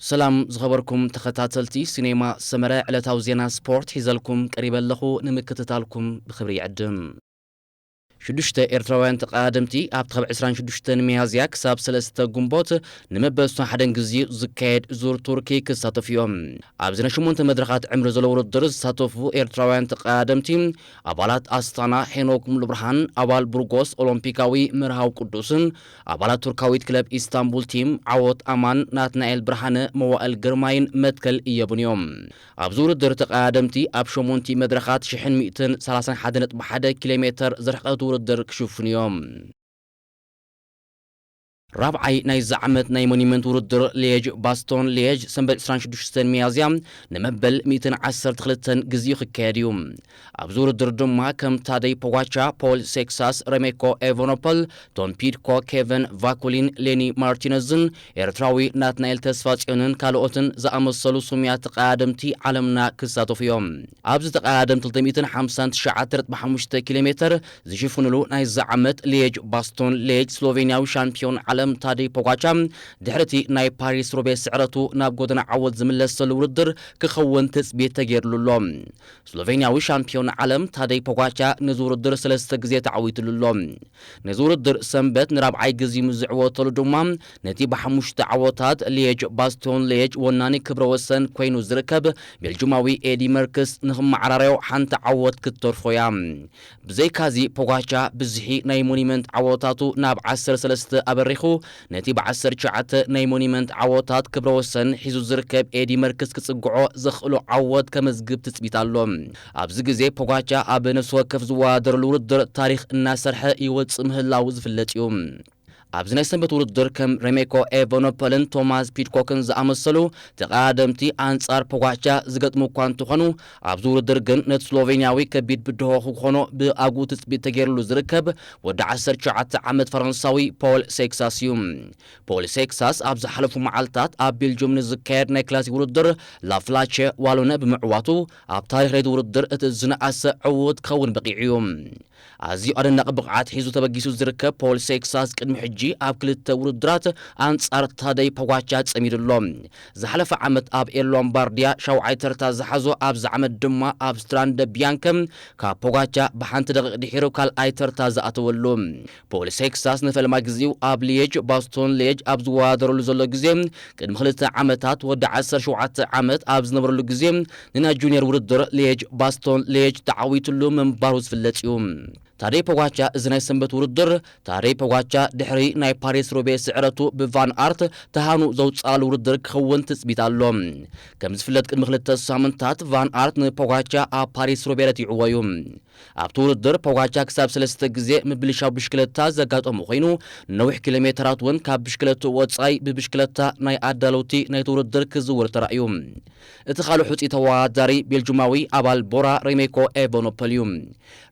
ሰላም ዝኸበርኩም ተኸታተልቲ ሲኔማ ሰመረ፣ ዕለታዊ ዜና ስፖርት ሒዘልኩም ቀሪበ ኣለኹ። ንምክትታልኩም ብኽብሪ ይዕድም። ሽዱሽተ ኤርትራውያን ተቐዳደምቲ ኣብቲ ካብ ዕስራን ሽዱሽተን ሚያዝያ ክሳብ ሰለስተ ግንቦት ንመበል ዕስራን ሓደን ግዜ ዝካየድ ዙር ቱርኪ ክሳተፉ እዮም። ኣብዚ ናይ ሸሞንተ መድረኻት ዕምሪ ዘለዎ ውድድር ዝሳተፉ ኤርትራውያን ተቐዳደምቲ ኣባላት ኣስታና ሄኖክ ሙሉብርሃን፣ ኣባል ቡርጎስ ኦሎምፒካዊ መርሃዊ ቅዱስን ኣባላት ቱርካዊት ክለብ ኢስታንቡል ቲም ዓወት ኣማን፣ ናትናኤል ብርሃነ፣ መዋእል ግርማይን መትከል እየቡን እዮም። ኣብዚ ውድድር ተቐዳደምቲ ኣብ ሸሞንቲ መድረኻት ሽሕን ሚእትን ሰላሳን ሓደን ነጥቢ ሓደ ኪሎ ሜተር ዝርሕቐት ውድድር ክሽፍኑ እዮም። ራብዓይ ናይዚ ዓመት ናይ ሞኒመንት ውድድር ሊየጅ ባስቶን ሊየጅ ሰንበት ዕስራን ሽዱሽተን ሚያዝያ ንመበል ሚእትን ዓሰርተ ክልተን ግዜኡ ክካየድ እዩ። ኣብዚ ውድድር ድማ ከም ታደይ ፖጋቻ፣ ፖል ሴክሳስ፣ ረሜኮ ኤቨኖፖል፣ ቶም ፒድኮ፣ ኬቨን ቫኩሊን፣ ሌኒ ማርቲነዝን ኤርትራዊ ናትናኤል ተስፋጽዮንን ካልኦትን ዝኣመሰሉ ስሙያት ተቐዳደምቲ ዓለምና ክሳተፉ እዮም። ኣብዚ ተቐዳደም ክልተ ሚእትን ሓምሳን ትሽዓተ ነጥቢ ሓሙሽተ ኪሎ ሜተር ዝሽፍንሉ ናይዚ ዓመት ሌጅ ባስቶን ሌጅ ስሎቬንያዊ ሻምፒዮን ዓለም ታደይ ፖጋቻ ድሕርቲ ናይ ፓሪስ ሮቤ ስዕረቱ ናብ ጎደና ዓወት ዝምለሰሉ ውድድር ክኸውን ትጽቢት ተገይርሉ ኣሎ። ስሎቬንያዊ ሻምፒዮን ዓለም ታደይ ፖጋቻ ነዚ ውድድር ሰለስተ ግዜ ተዓዊትሉ ኣሎ። ነዚ ውድድር ሰንበት ንራብዓይ ግዜ ምስ ዝዕወተሉ ድማ ነቲ ብሓሙሽተ ዓወታት ሌጅ ባስቶን ሌጅ ወናኒ ክብረ ወሰን ኮይኑ ዝርከብ ቤልጁማዊ ኤዲ መርክስ ንኽመዓራረዮ ሓንቲ ዓወት ክትተርፎ እያ። ብዘይካዚ ፖጋቻ ብዝሒ ናይ ሞኒመንት ዓወታቱ ናብ ዓሰርተ ሰለስተ ኣበሪኹ ነቲ ብዓሰርተ ትሽዓተ ናይ ሞኒመንት ዓወታት ክብረ ወሰን ሒዙ ዝርከብ ኤዲ መርክስ ክጽግዖ ዘኽእሎ ዓወት ከመዝግብ ትጽቢት ኣሎ። ኣብዚ ግዜ ፖጋቻ ኣብ ነፍሲ ወከፍ ዝወዳደረሉ ውድድር ታሪኽ እናሰርሐ ይወጽእ ምህላው ዝፍለጥ እዩ። ኣብዚ ናይ ሰንበት ውድድር ከም ሬሜኮ ኤቨኖፐልን ቶማስ ፒድኮክን ዝኣመሰሉ ተቐዳደምቲ ኣንጻር ፖጋቻ ዝገጥሙ እኳ እንተኾኑ፣ ኣብዚ ውድድር ግን ነቲ ስሎቬንያዊ ከቢድ ብድሆ ክኾኖ ብኣግኡ ትጽቢት ተገይርሉ ዝርከብ ወዲ ዓሰርተ ትሽዓተ ዓመት ፈረንሳዊ ፖል ሴክሳስ እዩ። ፖል ሴክሳስ ኣብ ዝሓለፉ መዓልታት ኣብ ቤልጅየም ንዝካየድ ናይ ክላሲክ ውድድር ላፍላቸ ዋሎነ ብምዕዋቱ ኣብ ታሪኽ ናይቲ ውድድር እቲ ዝነኣሰ ዕዉት ክኸውን በቒዑ እዩ። ኣዝዩ ኣደናቂ ብቕዓት ሒዙ ተበጊሱ ዝርከብ ፖል ሴክሳስ ቅድሚ ሕጂ ኣብ ክልተ ውድድራት ኣንጻር ታደይ ፖጋቻ ጸሚዱ ኣሎ። ዝሓለፈ ዓመት ኣብ ኤል ሎምባርዲያ ሻውዓይ ተርታ ዝሓዞ፣ ኣብዚ ዓመት ድማ ኣብ ስትራንደ ቢያንከ ካብ ፖጋቻ ብሓንቲ ደቂቕ ድሒሩ ካልኣይ ተርታ ዝኣተወሉ። ፖል ሴክሳስ ንፈለማ ግዜኡ ኣብ ሊየጅ ባስቶን ሊየጅ ኣብ ዝወዳደረሉ ዘሎ ግዜ፣ ቅድሚ ክልተ ዓመታት ወዲ ዓሰርተ ሸውዓተ ዓመት ኣብ ዝነበረሉ ግዜ ንናይ ጁኒየር ውድድር ሊየጅ ባስቶን ሊየጅ ተዓዊትሉ ምንባሩ ዝፍለጥ እዩ። ታደይ ፖጋቻ እዚ ናይ ሰንበት ውድድር፣ ታደይ ፖጋቻ ድሕሪ ናይ ፓሪስ ሮቤ ስዕረቱ ብቫን ኣርት ተሃኑ ዘውፅኣሉ ውድድር ክኸውን ትፅቢት ኣሎ። ከም ዝፍለጥ ቅድሚ ክልተ ሳምንታት ቫን ኣርት ንፖጋቻ ኣብ ፓሪስ ሮቤ ረቲዕዎ እዩ። ኣብቲ ውድድር ፖጋቻ ክሳብ ሰለስተ ግዜ ምብልሻው ብሽክለታ ዘጋጠሙ ኮይኑ፣ ነዊሕ ኪሎ ሜተራት እውን ካብ ብሽክለትኡ ወጻኢ ብብሽክለታ ናይ ኣዳለውቲ ናይቲ ውድድር ክዝውር ተራእዩ። እቲ ካልእ ሕጹይ ተወዳዳሪ ቤልጁማዊ ኣባል ቦራ ሬሜኮ ኤቨኖፐል እዩ።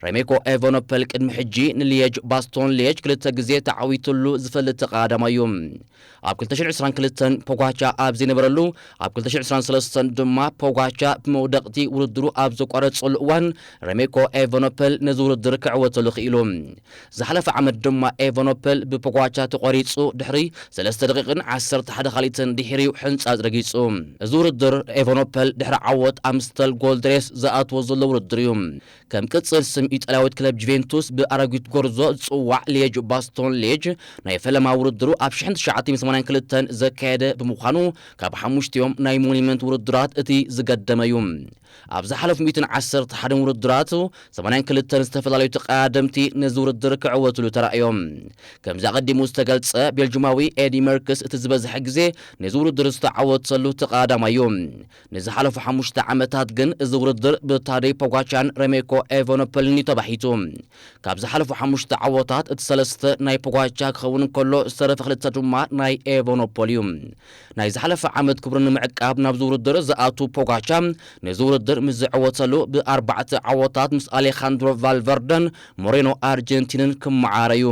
ሬሜኮ ኤቨኖፐል ቅድሚ ሕጂ ንሊየጅ ባስቶን ሊየጅ ክልተ ግዜ ተዓዊትሉ ዝፈልጥ ተቐዳዳማይ እዩ። ኣብ ክልተ ሽሕን ዕስራን ክልተን ፖጋቻ ኣብ ዘይነበረሉ፣ ኣብ ክልተ ሽሕን ዕስራን ሰለስተን ድማ ፖጋቻ ብመውደቕቲ ውድድሩ ኣብ ዘቋረጸሉ እዋን፣ ረሜኮ ኤቨኖፐል ነዚ ውድድር ክዕወተሉ ክኢሉ። ዝሓለፈ ዓመት ድማ ኤቨኖፐል ብፖጋቻ ተቋሪጹ ድሕሪ ሰለስተ ደቂቕን ዓሰርተ ሓደ ካልኢትን ድሕሪኡ ሕንጻጽ ረጊጹ። እዚ ውድድር ኤቨኖፐል ድሕሪ ዓወት ኣምስተል ጎልድ ሬስ ዝኣትዎ ዘሎ ውድድር እዩ። ከም ቅጽል ስም ኢጣልያዊት ክለብ ጁቬንቱስ ብኣረጊት ጎርዞ ዝጽዋዕ ሌጅ ባስቶን ሌጅ ናይ ፈለማ ውድድሩ ኣብ ሽሕን ትሽዓተ ሚእትን ሰማንያን ክልተን ዘካየደ ብምዃኑ፣ ካብ ሓሙሽቲኦም ናይ ሞኒመንት ውድድራት እቲ ዝገደመ እዩ። ኣብ ዝሓለፉ ሚእትን ዓሰርተ ሓደን ውድድራቱ ሰማንያን ክልተን ዝተፈላለዩ ተቐዳደምቲ ነዚ ውድድር ክዕወትሉ ተራእዮም። ከምዚ ኣቐዲሙ ዝተገልጸ፣ ቤልጁማዊ ኤዲ መርክስ እቲ ዝበዝሐ ግዜ ነዚ ውድድር ዝተዓወተሉ ተቐዳዳማይ እዩ። ንዝሓለፉ ሓሙሽተ ዓመታት ግን እዚ ውድድር ብታደይ ፖጋቻን ረሜኮ ኤቨኖፐልን እዩ ተባሒቱ። ካብ ዝሓለፉ ሓሙሽተ ዓወታት እቲ ሰለስተ ናይ ፖጋቻ ክኸውን እንከሎ፣ ዝተረፈ ክልተ ድማ ናይ ኤቨኖፖል እዩ። ናይ ዝሓለፈ ዓመት ክብሩ ንምዕቃብ ናብዚ ውድድር ዝኣቱ ፖጋቻ፣ ነዚ ውድድር ምስ ዝዕወተሉ ብኣርባዕተ ዓወታት ምስ ኣሌኻንድሮ ቫልቨርደን ሞሬኖ ኣርጀንቲንን ክመዓረ እዩ።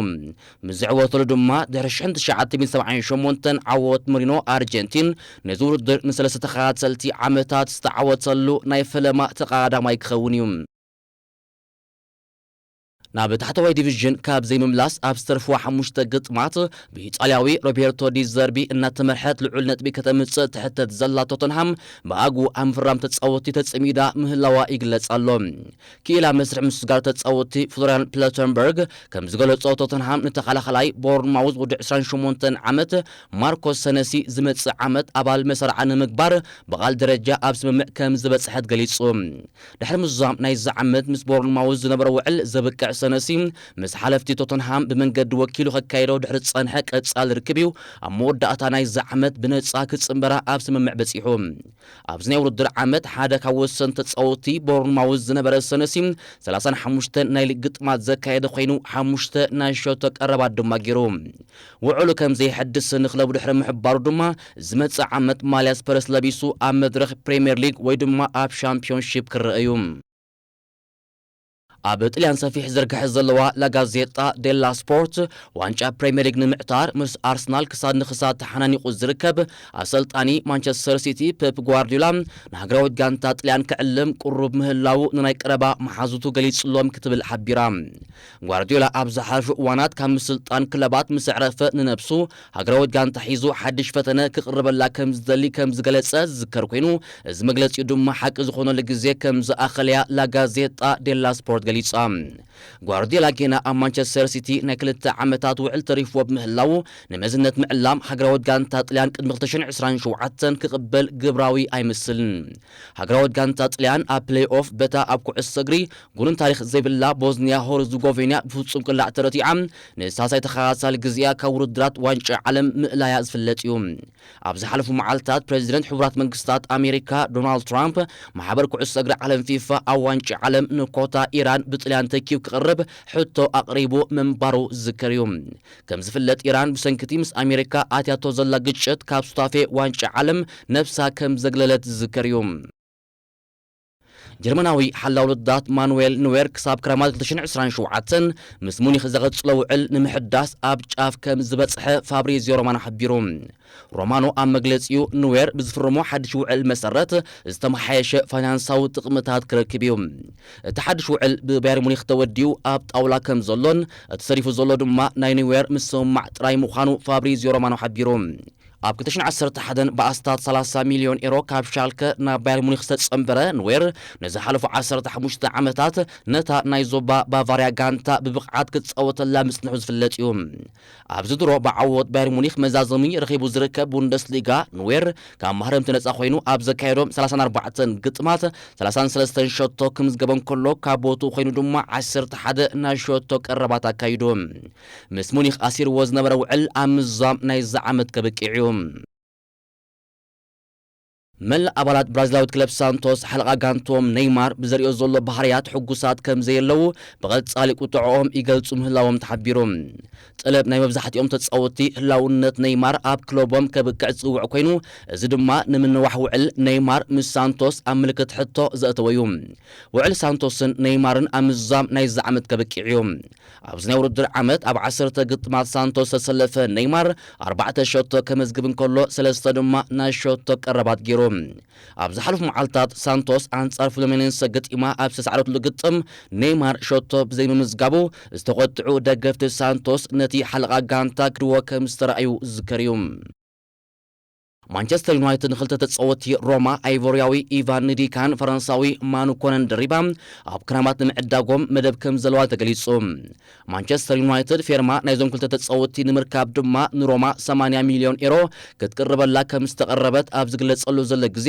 ምስ ዝዕወተሉ ድማ ድሕሪ ሽሕን ትሽዓተ ሚእትን ሰብዓን ሸሞንተን ዓወት ሞሪኖ ኣርጀንቲን ነዚ ውድድር ንሰለስተ ተኸታተልቲ ዓመታት ዝተዓወተሉ ናይ ፈለማ ተቐዳዳማይ ክኸውን እዩ። ናብ ታሕተዋይ ዲቪዥን ካብ ዘይምምላስ ኣብ ዝተርፍዋ ሓሙሽተ ግጥማት ብኢጣልያዊ ሮቤርቶ ዲ ዘርቢ እናተመርሐት ልዑል ነጥቢ ከተምጽእ ትሕተት ዘላ ቶተንሃም፣ ብኣግኡ ኣብ ምፍራም ተጻወትቲ ተጸሚዳ ምህላዋ ይግለጽ ኣሎ። ክኢላ መስርሕ ምስጋር ተጻወትቲ ፍሎሪያን ፕለተንበርግ ከም ዝገለጾ፣ ቶተንሃም ንተኸላኸላይ ቦርንማውዝ ወዲ ዕስራን ሸሞንተን ዓመት ማርኮስ ሰነሲ ዝመጽእ ዓመት ኣባል መሰርዓ ንምግባር ብቓል ደረጃ ኣብ ስምምዕ ከም ዝበጽሐት ገሊጹ። ድሕሪ ምዝዛም ናይዚ ዓመት ምስ ቦርንማውዝ ዝነበረ ውዕል ዘብቅዕ ሰነሲ፣ ምስ ሓለፍቲ ቶተንሃም ብመንገዲ ወኪሉ ከካይዶ ድሕሪ ዝጸንሐ ቀጻሊ ርክብ እዩ ኣብ መወዳእታ ናይዚ ዓመት ብነጻ ክጽንበራ ኣብ ስምምዕ በጺሑ። ኣብዚ ናይ ውድድር ዓመት ሓደ ካብ ወሰንቲ ተጻወትቲ ቦርንማውዝ ዝነበረ ሰነሲ፣ ሰላሳን ሓሙሽተን ናይ ሊግ ግጥማት ዘካየደ ኮይኑ፣ ሓሙሽተ ናይ ሸቶ ቀረባት ድማ ገይሩ። ውዕሉ ከም ዘይሐድስ ንክለቡ ድሕሪ ምሕባሩ ድማ፣ ዝመጽእ ዓመት ማልያ ስፐርስ ለቢሱ ኣብ መድረኽ ፕሪምየር ሊግ ወይ ድማ ኣብ ሻምፒዮንሺፕ ክረአ እዩ። ኣብ ጥልያን ሰፊሕ ዝርግሐ ዘለዋ ላጋዜጣ ዴላ ስፖርት፣ ዋንጫ ፕሪምየር ሊግ ንምዕታር ምስ ኣርሰናል ክሳድ ንክሳድ ተሓናኒቑ ዝርከብ ኣሰልጣኒ ማንቸስተር ሲቲ ፔፕ ጓርዲዮላ፣ ንሃገራዊት ጋንታ ጥልያን ክዕልም ቅሩብ ምህላዉ ንናይ ቀረባ መሓዙቱ ገሊጹሎም ክትብል ሓቢራ። ጓርዲዮላ ኣብ ዝሓለፉ እዋናት ካብ ምስልጣን ክለባት ምስ ኣዕረፈ፣ ንነብሱ ሃገራዊት ጋንታ ሒዙ ሓድሽ ፈተነ ክቕርበላ ከም ዝደሊ ከም ዝገለጸ ዝዝከር ኮይኑ፣ እዚ መግለጺኡ ድማ ሓቂ ዝኾነሉ ግዜ ከም ዝኣኸለያ ላጋዜጣ ዴላ ስፖርት ገሊጻ። ጓርዲዮላ ጌና ኣብ ማንቸስተር ሲቲ ናይ ክልተ ዓመታት ውዕል ተሪፍዎ ብምህላዉ፣ ንመዝነት ምዕላም ሃገራዊት ጋንታ ጥልያን ቅድሚ ክልተ ሽሕን ዕስራን ሸውዓተን ክቕበል ግብራዊ ኣይመስልን። ሃገራዊት ጋንታ ጥልያን ኣብ ፕሌይ ኦፍ በታ ኣብ ኩዕሶ እግሪ ጉንን ታሪኽ ዘይብላ ቦዝኒያ ሆርዝጎቬንያ ብፍጹም ቅላዕ ተረቲዓ፣ ንሳልሳይ ተኸታታሊ ግዜኣ ካብ ውድድራት ዋንጫ ዓለም ምእላያ ዝፍለጥ እዩ። ኣብ ዝሓለፉ መዓልታት ፕሬዚደንት ሕቡራት መንግስታት ኣሜሪካ ዶናልድ ትራምፕ፣ ማሕበር ኩዕሶ እግሪ ዓለም ፊፋ ኣብ ዋንጫ ዓለም ንኮታ ኢራን ብጥልያን ተኪኡ ክቕርብ ሕቶ ኣቕሪቡ ምንባሩ ዝዝከር እዩ። ከም ዝፍለጥ፣ ኢራን ብሰንኪ እቲ ምስ ኣሜሪካ ኣትያቶ ዘላ ግጭት ካብ ሱታፌ ዋንጫ ዓለም ነብሳ ከም ዘግለለት ዝዝከር እዩ። ጀርመናዊ ሓላው ልዳት ማኑዌል ኑዌር ክሳብ ክረማት ክልተ ሽሕን ዕስራን ሸውዓተን ምስ ሙኒኽ ዘቐጽሎ ውዕል ንምሕዳስ ኣብ ጫፍ ከም ዝበጽሐ ፋብሪዚዮ ሮማኖ ሓቢሩ። ሮማኖ ኣብ መግለጺኡ፣ ኑዌር ብዝፍርሞ ሓድሽ ውዕል መሰረት ዝተመሓየሸ ፋይናንሳዊ ጥቕምታት ክረክብ እዩ። እቲ ሓድሽ ውዕል ብባየር ሙኒኽ ተወዲኡ ኣብ ጣውላ ከም ዘሎን እቲ ሰሪፉ ዘሎ ድማ ናይ ኑዌር ምስምማዕ ጥራይ ምዃኑ ፋብሪዚዮ ሮማኖ ሓቢሩ። ኣብ ክልተ ሽሕን ዓሰርተ ሓደን ብኣስታት ሰላሳ ሚልዮን ኤሮ ካብ ሻልከ ናብ ባየር ሙኒክ ዝተጸንበረ ኑዌር፣ ንዝሓለፉ ዓሰርተ ሓሙሽተ ዓመታት ነታ ናይ ዞባ ባቫርያ ጋንታ ብብቕዓት ክጻወተላ ምጽንሑ ዝፍለጥ እዩ። ኣብዚ ድሮ ብዓወት ባየር ሙኒክ መዛዘሚ ረኺቡ ዝርከብ ቡንደስሊጋ፣ ኑዌር ካብ ማህረምቲ ነጻ ኮይኑ ኣብ ዘካየዶም ሰላሳን ኣርባዕተን ግጥማት ሰላሳን ሰለስተን ሸቶ ክምዝገበ እንከሎ፣ ካብ ቦትኡ ኮይኑ ድማ ዓሰርተ ሓደ ናይ ሸቶ ቀረባት ኣካይዱ። ምስ ሙኒክ ኣሲርዎ ዝነበረ ውዕል ኣብ ምዝዛም ናይዚ ዓመት ከብቅዕ እዩ። መላእ ኣባላት ብራዚላዊት ክለብ ሳንቶስ፣ ሓለቓ ጋንቶም ኔይማር ብዘርእዮ ዘሎ ባህርያት ሕጉሳት ከም ዘየለዉ ብቐጻሊ ቁጥዕኦም ይገልጹ ምህላዎም ተሓቢሩ። ጠለብ ናይ መብዛሕትኦም ተጻወትቲ፣ ህላውነት ኔይማር ኣብ ክለቦም ከብቅዕ ዝጽውዕ ኮይኑ፣ እዚ ድማ ንምንዋሕ ውዕል ኔይማር ምስ ሳንቶስ ኣብ ምልክት ሕቶ ዘእተወ እዩ። ውዕል ሳንቶስን ኔይማርን ኣብ ምዝዛም ናይዚ ዓመት ከብቅዕ እዩ። ኣብዚ ናይ ውድድር ዓመት ኣብ ዓሰርተ ግጥማት ሳንቶስ ዝተሰለፈ ኔይማር ኣርባዕተ ሸቶ ከመዝግብ እንከሎ፣ ሰለስተ ድማ ናይ ሸቶ ቀረባት ገይሩ። ኣብ ዝሓለፉ መዓልታት ሳንቶስ ኣንጻር ፍሉሚነንሰ ገጢማ ኣብ ዝተሳዕረትሉ ግጥም፣ ኔይማር ሸቶ ብዘይምምዝጋቡ ዝተቖጥዑ ደገፍቲ ሳንቶስ ነቲ ሓለቓ ጋንታ ክድዎ ከም ዝተራእዩ ዝዝከር እዩ። ማንቸስተር ዩናይትድ ንክልተ ተጻወትቲ ሮማ፣ ኣይቮሪያዊ ኢቫን ንዲካን ፈረንሳዊ ማኑ ኮነን ደሪባ ኣብ ክራማት ንምዕዳጎም መደብ ከም ዘለዋ ተገሊጹ። ማንቸስተር ዩናይትድ ፌርማ ናይዞም ክልተ ተጻወትቲ ንምርካብ ድማ ንሮማ ሰማንያ ሚልዮን ኤሮ ክትቅርበላ ከም ዝተቐረበት ኣብ ዝግለጸሉ ዘሎ ግዜ፣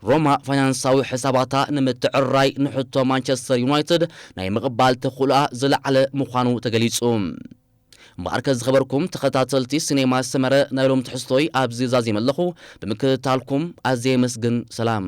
ሮማ ፋይናንሳዊ ሕሳባታ ንምትዕርራይ ንሕቶ ማንቸስተር ዩናይትድ ናይ ምቕባል ተኽእሎኣ ዝለዓለ ምዃኑ ተገሊጹ። እምበኣርከ ዝኸበርኩም ተኸታተልቲ ሲኔማ ሰመረ፣ ናይ ሎም ትሕዝቶይ ኣብዚ ዛዚመ ኣለኹ። ብምክትታልኩም ኣዝየ የመስግን። ሰላም።